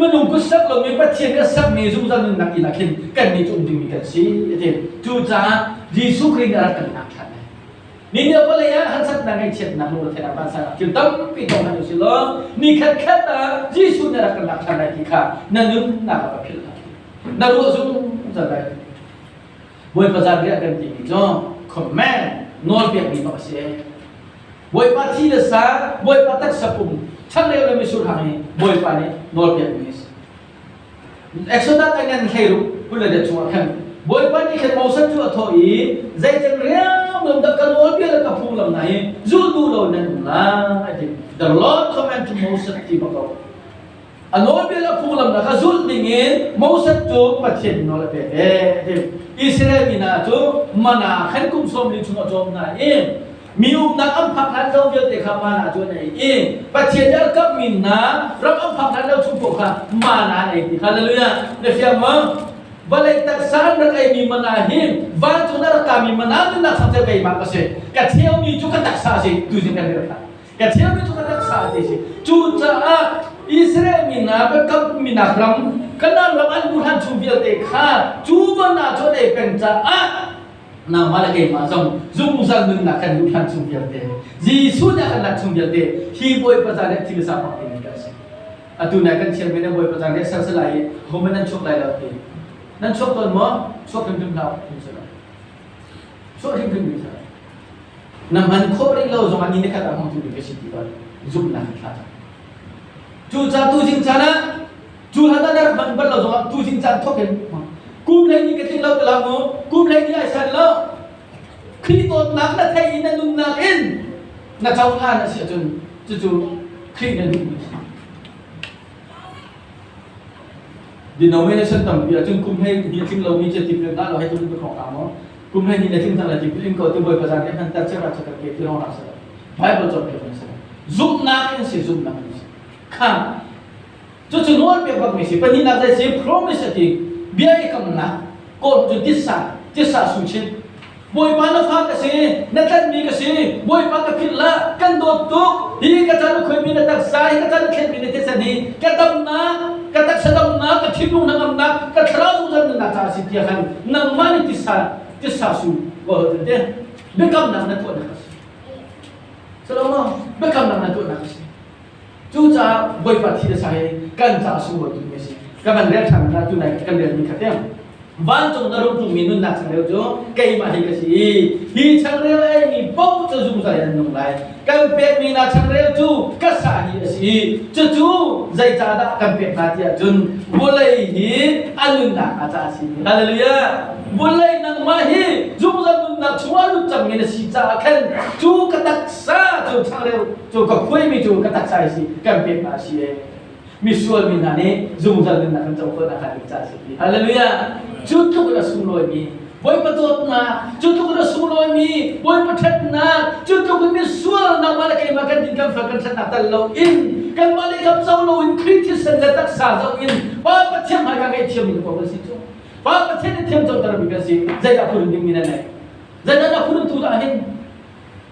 minung kut sak lomi Pathian nih a sakmi zungzal nunnak inn ah khin kannih cu um dingmi kan si a ti. Cucaah Jesuh Khrih nih a rak kan lak ṭhan lai. Ni nih vawlei ah harsatnak ngaihchiatnak lungretheihnak vansannak thil tampi tong hmanh usih law ni khatkhat ah Jesuh nih a rak kan lak ṭhan lai ti kha na nunnak ah va philh hlah. Na ruah zungzal lai. Bawipa zanriah kan timi cu command nawlpekmi bak a si. Bawipa thi le sa, Bawipa taksa pum, changreu le mitsur hang hi Bawipa nih nawlpekmi a si. Exodus a ngan 16 20 chungah khan Bawipa nih khan Moses cu a thawh i zeican riamriam dah ka nawlbia le ka phunglam hna hi zulh duh lo nan um lai a ti. The Lord command to Moses ti bak ko. A nawlbia le phunglam kha zulh dingin Moses cu Pathian nawl a pek ee. Israel mi hna cu mana khan kum 40 chung a cawm hna i mi umnak an phak hlan lo vialte kha mana cu an ei i Pathian nih a kamhmi hna ram an phak hlan lo chung paoh kha mana an ei ti. Hallelujah. Na fiang maw? Vawlei taksa an rak eimi mana hi vancung na rak kami mana nunnak sang cu keimah ka si. Ka cheumi cu ka taksa a si. Tuzing kan rak Ka thiammi cu ka taksa ti si. Cucaah Israel mi hna biakam minak ram Kanaan ram an luh hlan chung vialte kha cu van ah cun ei peng caah nangmah le keimah zong zungzal nunnak kan luh hlan chung vialte Jesuh nih a kan lak chung vialte hi Bawipa zan nih thil sa pak ding kan si. Atu nai kan thiammi na Bawipa zan nih ser si lai i hohmanh nan chuak lai lo ti. Nan chuak tawn maw? Chuak hrimhrim hlah u. Chuak hrimhrim ding si. Na hman khawh rih lo zongah ni nikhat ah hmangtu ding ka si ti kha zumhnak in thla cam. Cucaah tuzing caan ah cu hlan ah na rak hman bal lo zongah tuzing caan thawk in kum hlei ni ka tling lo te la mu kum hlei ni ai san lo Khrih dawtnak na theih i na nunnak in na cohlan a si ahcun cucu Khrih na duhmi a si. Denomination tampi ahcun kum hlei ni a tling lomi cu tipil dah lo hei tu ka khong maw kum hlei ni na tling cang la tipil in ko ti Bawipa zan nih hman ter chera chakar ke ti rong rak sa Bible cawnpiak an si zumhnak in si zumhnak in si kha cucu nawl pek bak mi si pahnihnak zei si promise a ti bia i kamnak kawl cu titsa titsa su chin Bawipa na fa ka si, na tlanhmi ka si, Bawipa ka philh hlah, kan dawt tuk, hi ka can khuaimi na taksa, hi ka can thlenmi na thisen hi ka damnak, ka taksa damnak, ka thinlung hnangamnak, ka thlarau zungzal nunnak caah a si tiah khan nangmah nih tisa tisa su kawl te biakamnak na tuahnak a si. Salomo, biakamnak na tuahnak a si. Cucaah Bawipa thi le sa hi kan caah sunglawi tukmi a si. Ka van rel ṭhan hna tunai kan relmi kha tiang. Vancung na rung ṭummi nunnak changreu cu keimah hi ka si i hi changreu a eimi paoh cu zungzal in an nung lai. Kan pekmi hna changreu cu ka sa hi a si i cucu zeicahdah kan pek hna ti ahcun vawlei hi a nunnak hnga caah a si. Hallelujah! Vawlei nangmah hi zungzal nunnak chungah lut cangmi na si caah khan cu ka taksa cu changreu cu ka khuaimi cu ka taksa hi si kan pek hna a si ee misual mi hna nih zungzal nunnak kan co khawh nakhnga ding caah a si ti hallelujah cu tluk in a sunglawimi Bawipa dawtnak cu tluk in a sunglawimi Bawipa ṭhatnak cu tluk in misual nangmah le keimah kan din kan fel kan ṭhatnak tal lo in kanmah le kam co lo in Khrih thisen le taksa zoh in Pa Pathian hmai ka ngaihthiam mi ko kan si cu Pa Pathian nih thiam coter mi kan si zeidah phun ding mi nan nei zeidah na phun tu dah hin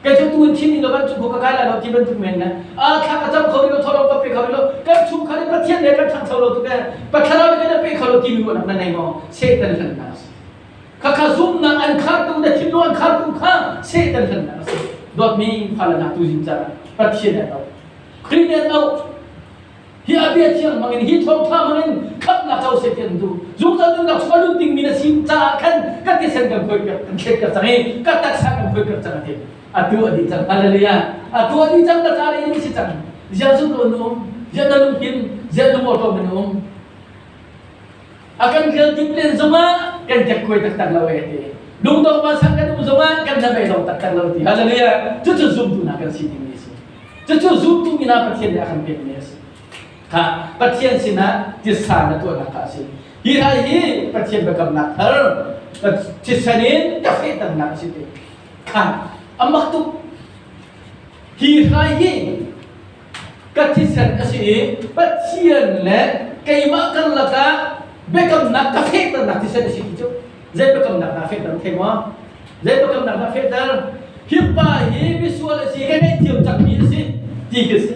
Kei cu tu in thin in lo vancung ka kai lai lo ti bantuk men na a thla ka cam kho rih lo tholong ka pe kho rih lo kan chungkhar in Pathian he kan ṭhangcho lo tuk e Pathian he kan pe kho lo timi ruahnak na nei maw Satan hlannak a si khakha zumnak an khartu na thinlung an khartu kha Satan hlannak a si. Dawtmi fale hna tu zing caan Pathian nih an auh. Khrih nih an auh. Hi a bia thiang hmangin hi thawngṭha hmangin khamhnak co seh ti an duh. Zungzal nunnak chung a lut dingmi na si caah khan ka thisen kan khuai kan thlet cang i ka taksa kan khuai cang a ti. Atu a dih cang. Hallelujah. Atu a dih cang ka ca le in si cang. Ziah zumh lo na um? Ziah na lungkin? Ziah lungawṭawm in na um? A kan rial dip len zongah kan kekkuai taktak lo e ti. Lungdong vansan kan um zongah kan hnabei dong taktak lo ti. Hallelujah. Cucu zumtu hna kan si dingmi a si. Cucu zumtu mi hna Pathian nih a kan pekmi a si. Kha Pathian sinah titsa na tuahnak kha a si. Hi hal hi Pathian biakamnak thar thisen in ka fehternak a si ti. Kha a mak tuk. Hi hrai hi ka thisen a si i Pathian le keimah karlak ah biakamnak ka fehternak thisen a si ti cu zei biakamnak dah fehter thei maw? Zei biakamnak dah fehter? Hi pa hi misual a si, ka ngaihthiam cangmi a si ti khi a si.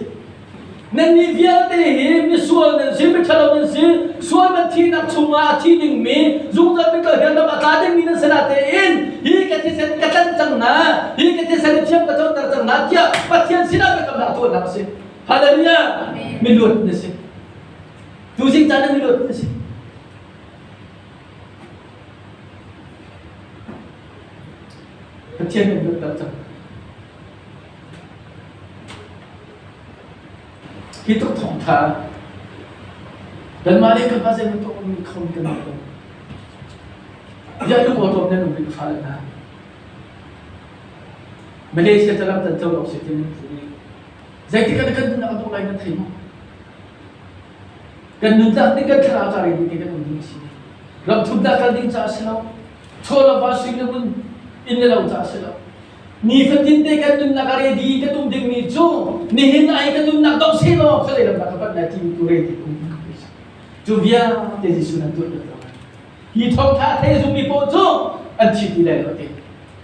Nannih vialte hi misual nan si, miṭhalo nan si, sual nan thihnak chungah a thi dingmi, zungzal mikal hian ram a tla dingmi nan si natein hi ka thisen ka tlanh cang hna, hi ka thisen i thiam ka coter cang hna tiah Pathian sinah biakamnak tuahnak a si. Hallelujah! Miluat na si. Tuzing caan ah miluat na si. Pathian nih luatter cang. Hi tuk thawngṭha kanmah le kanmah zei bantuk um kho kan um lo. Ziah lung awṭawm nan um rih fale hna. Malaysia calam tan co lo si ti nan phu i zeitik ah kan nunnak a dawh lai nan thei maw? Kan nunnak nih kan thlarau ca rei te kan um ding a si. Ram thumnak kal ding ca a si lo. Chaw le va sui le ngun inn le lo ca a si lo. Nifatin te kan nunnak a ready kan um dingmi cu nihin ai kan nunnak dong seh law khualei lam ka panh lai timi tu ready um cu vialte Jesuh nan tuah lo hi thawngtha a thei zummi paoh cu an thi ti lai lo ti.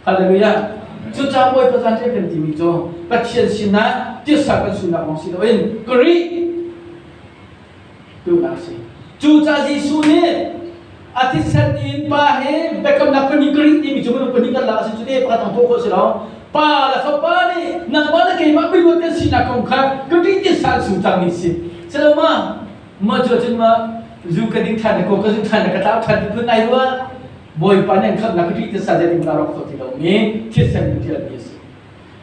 Hallelujah. Cucaah Bawipa zan kan timi cu Pathian sinah tisa kan sunak lawng si loin Kri tunak a si. Cucaah Jesuh nih a thisen in pa he biakamnak pahnih Greek timi cu minung pahnih kan lak a si cu te pakhat ang tuah khawh a si lo. Pa le Fapa nih nangmah le keimah miluat kan sinak kong kha Greek tisa an sung cangmi si. Saloma mah cu cun ma zu ka ding ṭhan ko ka zu ṭhan ka tlau ṭhan ti phun ai rua. Bawipa nih an khamhnak Greek tisa zeitin dah rawk khawh ti lomi thisen in ṭialmi a si.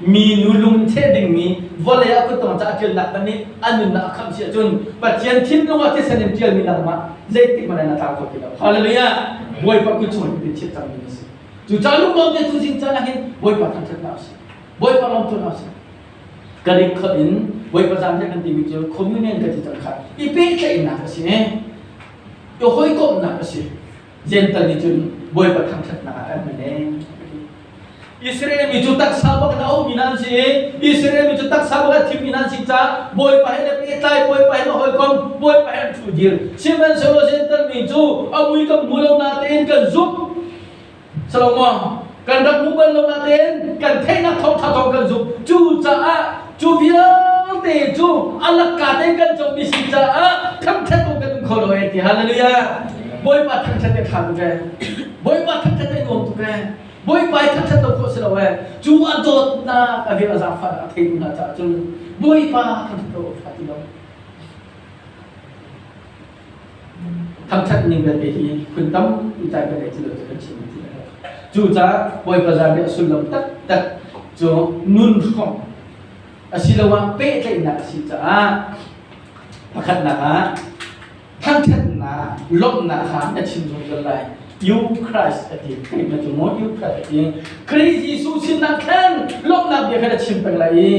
Minu lungcheh dingmi vawlei ah kuttong ca a ṭialnak hmanh nih a nunnak a khamh si ahcun Pathian thinlung ah thisen in ṭialmi nangmah zeitik hmanh ah na tlau kho ti lo. Hallelujah! Bawipa kut chung in chiat cangmi na si. Cucaah lunglawm te tu zing caan ah hin Bawipa thangṭhat hna usih. Bawipa lawm tuah hna usih. Kan i kholh in Bawipa zan kan timi cu communion kan ti cang kha i pehtlaihnak a si. I hawikomhnak a si. Gentle nih cun Bawipa thangṭhatnak ah kan hman ee. Israel mi cu taksa bak in a ummi nan si i Israel mi cu taksa bak a thimmi nan si caah Bawipa he na pehtlai, Bawipa he na hawikom, Bawipa he an ṭhu dir. Sihmanhsehlaw Gentle mi cu a mui kan hmu lo natein kan zumh. Salomo, kan rak hmu bal lo natein kan theihnak thawngṭha thawng kan zumh. Cucaah cu vialte cu a lakka tein kan comi si caah thangṭhat awk kan um kho lo ee ti. Hallelujah. Bawipa thangṭhat te ṭha tuk ee. Bawipa thangṭhat te nuam tuk ee. Bawipa i thangṭhat lo khawh si lo ee. Cu a dawtnak a vel a zaangfahnak a theitu hna caah cun Bawipa thangṭhat lo awk ṭha ti lo. Thangṭhat ning vialte hi phun tampi tlai kan ei ti lo cu kan chim ti lo. Cucaah Bawipa zan nih a sullam taktak cu nun hrawmh asiloah pehtlaihnak a si caah pakhatnak ah thangṭhatnak lawmhnak kha na chim zungzal lai. You Christ a ti. Khrih cu maw You Christ a ti. Khrih Jesuh sinah khan lawmhnak bia kha na chim peng lai i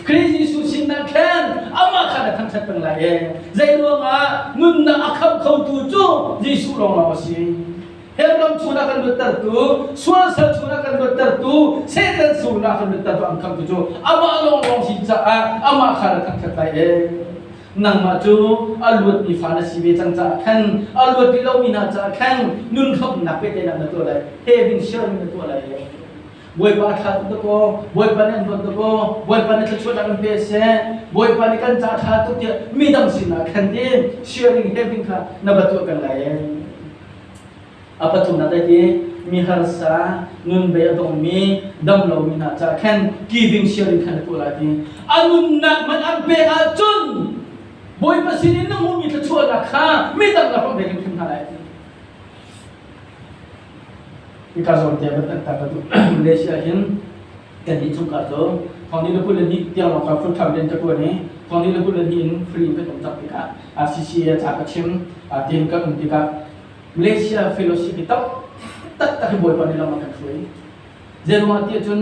Khrih Jesuh sinah khan amah kha na thangṭhat peng lai i zei ruangah nunnak a khamh khotu cu Jesuh lawnglawng a si. Hell ram chungah kan luattertu, sual sal chungah kan luattertu, Satan chungah kan luattertu an khamhtu cu amah lawnglawng si caah amah kha na thangṭhat lai e. Nangmah cu a luatmi fa na si ve cang caah khan a luat rih lomi hna caah khan nun khamhnak pehtlaihnak na tuah lai, heaven sharing na tuah lai. Bawipa thla tuk dakaw, Bawipa nih an dawt dakaw, Bawipa nih thluachuahnak an pe seh, Bawipa nih kan ca ṭha tuk tiah midang sinah khan tin sharing heaven kha na va tuah peng lai. A pathumnak dai ti mi harsa nun bei a dongmi dam lomi hna ca khan giving sharing khan a tuah lai ti. A nunnak man an pek ahcun Bawipa sinin na hmuhmi thluachuahnak kha midang na hrawmh ve hrimhrim hna lai ti. Hika zawn te van tak ka duh. Malaysia hin kan nih chungkhar cu thong ni le 22 tiang lawng kha full time rian ka tuan i thong ni le 22 in free in kan um cang tikah CCA ca ka chim tin kan um tikah Malaysia fellowship hi tam taktak hi Bawipa nih lam a kan hruai. Zeiruangah ti ahcun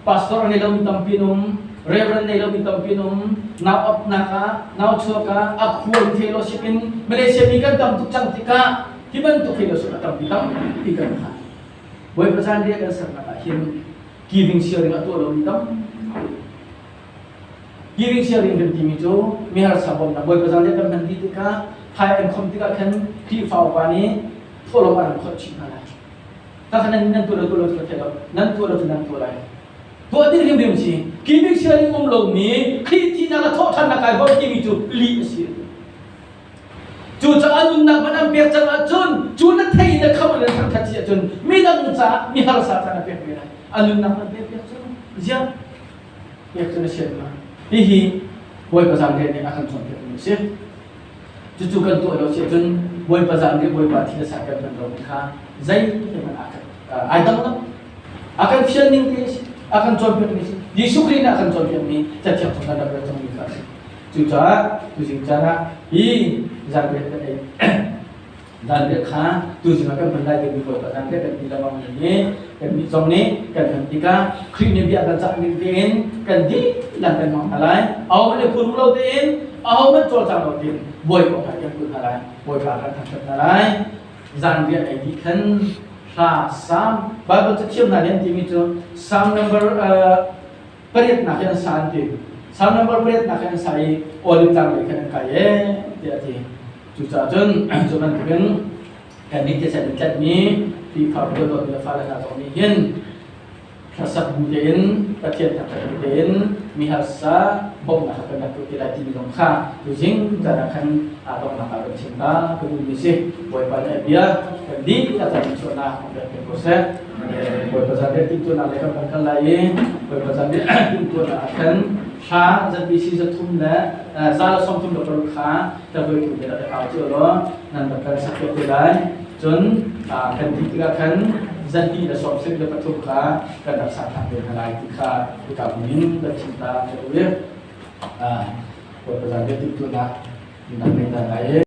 pastor a ngei lomi tampi an um, reverend nei lomi tampi an um, nau apnak ah, nau chuak ah, a khua in fellowship in Malaysia mi kan tam tuk cang tikah hi bantuk fellowship a tampi tampi kan phan. Bawipa caan rian kan sernak ah hin giving sharing a tuah lomi tampi. Giving sharing kan timi cu mi harsa bawmhnak Bawipa caan rian kan hman dih tikah thai an khom tikah khan Khrihfa upa nih thawhlawm an rak khawlh chih hna lai. Takha nan nan tuah lo tuah lo cu ka thei lo. Nan tuah lo cu nan tuah lai. Tuah ding hrimhrim si. Giving sharing um lomi Khrih thihnak le thawhṭhannak kai bawmh timi cu lih a si. Cucaah nunnak man an pek cang ahcun cu na thei na khamh le thangṭhat si ahcun midang caah mi harsa ca na pek ve lai. A nunnak man pek piak cu ziah pek cu na sian ma. Hihi Bawipa zaangriah nih a kan cawnpiakmi a si. Cucu kan tuah lo si ahcun Bawipa zaangriah Bawipa thi le sa kan hman lomi kha zeihmanh ai dang lo. A kan fial ning te a si. A kan cawnpiakmi a si. Jesuh Khrih nih a kan cawnpiakmi Cathiang chung kan rak rel cangmi kha a si. Cucaah tuzing caan ah hi zanriah kan ei zanriah kha tuzing ah kan hman lai timi Bawipa zanriah kan ti lengmang mi hi kannih zong nih kan hman tikah Khrih nih bia kan cah ning tein kan dihlak kan hmang hna lai. Ahohmanh i phun lo tein ahohmanh cawlcang lo tein Bawipa hmai kan put hna lai. Bawipa kan thangṭhat hna lai. Zanriah ei dih khan hla Psalm Bible cathiam hna nih an timi cu Psalm number pariatnak hi an sa an ti. Psalm number pariatnak hi an sa i Olive tlang lei khan an kai ee tiah a ti. Cucaah cun cu bantukin kannih thisen in tlatmi Khrihfabu le dawtmi le fale hna zong nih hin hlasak bu tein Pathian thangṭhat bu tein mi harsa bawmhnak kha kan rak tuah ti lai timi zong kha tuzing caan ah khan aa donghnak ah kan chim ta ka duhmi si. Bawipa nih a bia kan dihlak in chuahnak kan pek ko seh. Bawipa zanriah timhtuahnak lei kan van kal lai i Bawipa zanriah timhtuahnak ah khan thla ZBC 300 le 136 kha ka hruaitu te rak i hau cio law nan rak kan sak piak te lai. Cun kan ti tikah khan 273 kha kan rak sak than te hna lai ti kha hika in kan chim ta ka duh i Bawipa zanriah timhtuahnak nan ngei hna lai.